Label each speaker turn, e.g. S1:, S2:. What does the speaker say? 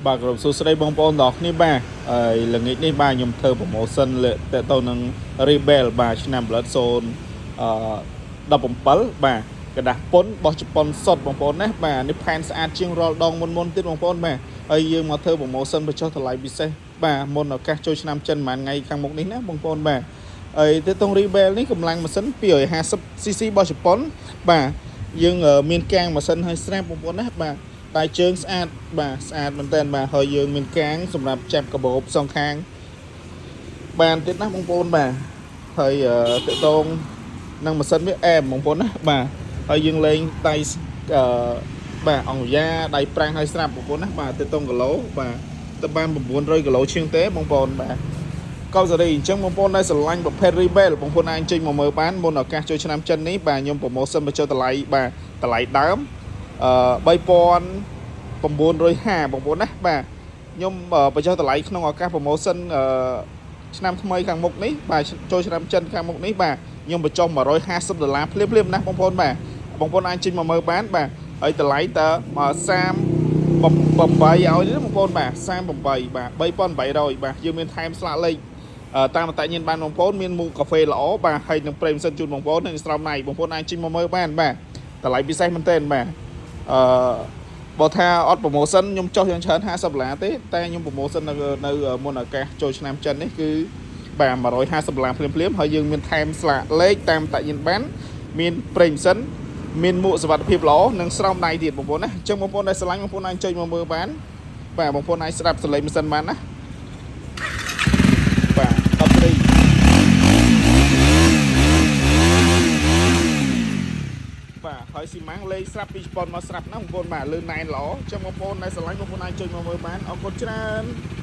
S1: បាទក្រុមសួស្តីបងប្អូនទាំងអស់គ្នាបាទហើយល្ងាចនេះបាទខ្ញុំធ្វើ promotion លើកតទៅនឹង Rebel បាទឆ្នាំផលិត0អឺ17បាទក្រដាសពុនរបស់ជប៉ុនសុតបងប្អូនណាបាទនេះផែនស្អាតជាងរាល់ដងមុនមុនទៀតបងប្អូនបាទហើយយើងមកធ្វើ promotion បញ្ចុះតម្លៃពិសេសបាទមុនឱកាសចូលឆ្នាំចិនប្រហែលថ្ងៃខាងមុខនេះណាបងប្អូនបាទហើយទៅតង Rebel នេះកម្លាំងម៉ាស៊ីន 250 cc របស់ជប៉ុនបាទយើងមានកាងម៉ាស៊ីនឲ្យស្រាប់បងប្អូនណាបាទ តែជើងស្អាតបាទស្អាតមែនតើបាទហើយយើងមានកាងសម្រាប់ចាប់កាបូបសងខាងបានទៀតណាបងប្អូនបាទហើយតកតងនឹងម៉ាស៊ីនវាអែមបងប្អូនណាបាទហើយយើងលេងដៃអឺបាទអង្គយ៉ាដៃប្រាំងហើយស្រាប់បងប្អូនណាបាទតកតងគីឡូបាទទៅបាន900គីឡូជាងទេបងប្អូនបាទកោសេរីអញ្ចឹងបងប្អូនដែលស្រឡាញ់ប្រភេទ Rebel បងប្អូនអាចចេញមកមើលបានមុនឱកាសចូលឆ្នាំចិននេះបាទខ្ញុំ promotion បញ្ចុះតម្លៃបាទតម្លៃដើមអឺ3950បងប្អូនណាបាទខ្ញុំបញ្ចុះតម្លៃក្នុងឱកាស promotion អឺឆ្នាំថ្មីខាងមុខនេះបាទចូលឆ្នាំចិនខាងមុខនេះបាទខ្ញុំបញ្ចុះ150ដុល្លារភ្លាមៗណាបងប្អូនបាទបងប្អូនអាចចេញមកមើលបានបាទហើយតម្លៃតើ38ឲ្យទេបងប្អូនបាទ38បាទ3800បាទយើងមានថែមស្លាកលេខតាមអត្តញ្ញាណបានបងប្អូនមានមូកាហ្វេល្អបាទហើយនឹងប្រេងម៉ាស៊ីនជូនបងប្អូននិងស្រោមណៃបងប្អូនអាចចេញមកមើលបានបាទតម្លៃពិសេសមែនទែនបាទអឺបើថាអត់ promotion ខ្ញុំចុះយ៉ាងច្រើន50ដុល្លារទេតែខ្ញុំ promotion នៅនៅមុនឱកាសចូលឆ្នាំចិននេះគឺបាទ150ដុល្លារភ្លាមៗហើយយើងមានថែមស្លាកលេខតាមអត្តញ្ញាណបានមានប្រេងម៉ាស៊ីនមានមួកសុវត្ថិភាពល្អនិងស្រោមដៃទៀតបងប្អូនណាអញ្ចឹងបងប្អូនដែលស្រឡាញ់បងប្អូនអាចចុចមកមើលបានបាទបងប្អូនអាចស្ដាប់សំឡេងម៉ាស៊ីនបានណាបាទ10រីបាទហើយស៊ីម៉ាំងលេងស្រាប់ពីជប៉ុនមកស្រាប់ណាបងប្អូនបាទលឺណែនល្អអញ្ចឹងបងប្អូនដែលស្រឡាញ់បងប្អូនអាចចុចមកមើលបានអរគុណច្រើន។